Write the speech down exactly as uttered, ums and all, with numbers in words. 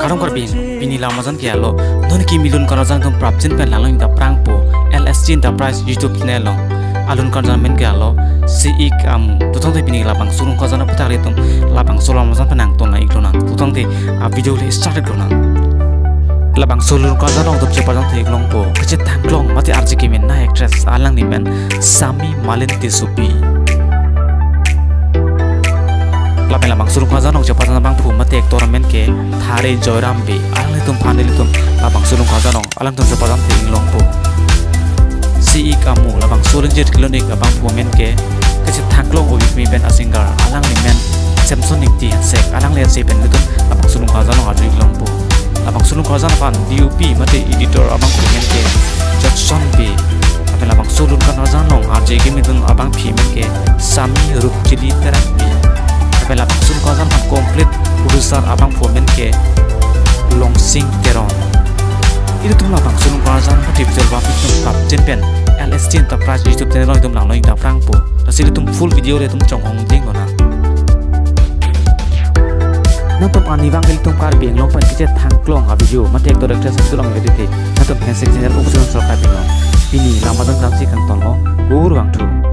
Kardom Karbi, pini la majan ke alo, non kimi lun karjan atum prapjin pen langlong ta prangpo, L S T Enterprise YouTube channel along. Alun karjan amen ke alo, Si-ik Amu. Tutong te pini labangso lun karjan aputhak ilitum labangso la majan pen nangton la iklonang. Tutong te a video le start iklonang. Labangso lun karjan along atum cheparjan te iklongpo, kachethangklong mate arje kemenei actress, alangli men Sami Malin Tissopi. Lapen labangso lun karjan along cheparjan abangphu mate actor amen ke Thare Joyram Bey. Alanglitum aphan ilitum labangso lun karjan along alangtum cheparjan te inglongpo. Si-ik Amu, labangso lun jet kilon ik abangphu amen ke kachethangklong ovik mi pen a singer, alangli men Samson Ingti Hansek, alangli ase pen ilitum labangso lun karjan along arju inglongpo. Labangso lun karjan aphan D O P mate editor abangphu amen ke Judson Bey. Lapen labangso lun karjan along arje keme dun abangpi amen ke Sami Rupchili Terangpi. Lapen labangso lun karjan aphan complete producer abangphu amen ke Longsing Teron. Ilitum labangso lun karjan mate video abangphu ilitum prapjin pen L S T Enterprise YouTube channel along itum langlong ta prangpo. Lasi ilitum full video le itum chonghong ding ona. Nangtum arnivang ilitum Karbi Anglong pen kachethangklong a video mate actor actress atum along edit te nangtum Hansek channel upuson subscribe non. Pini la majan damsi kangtonlo, kurvangthu.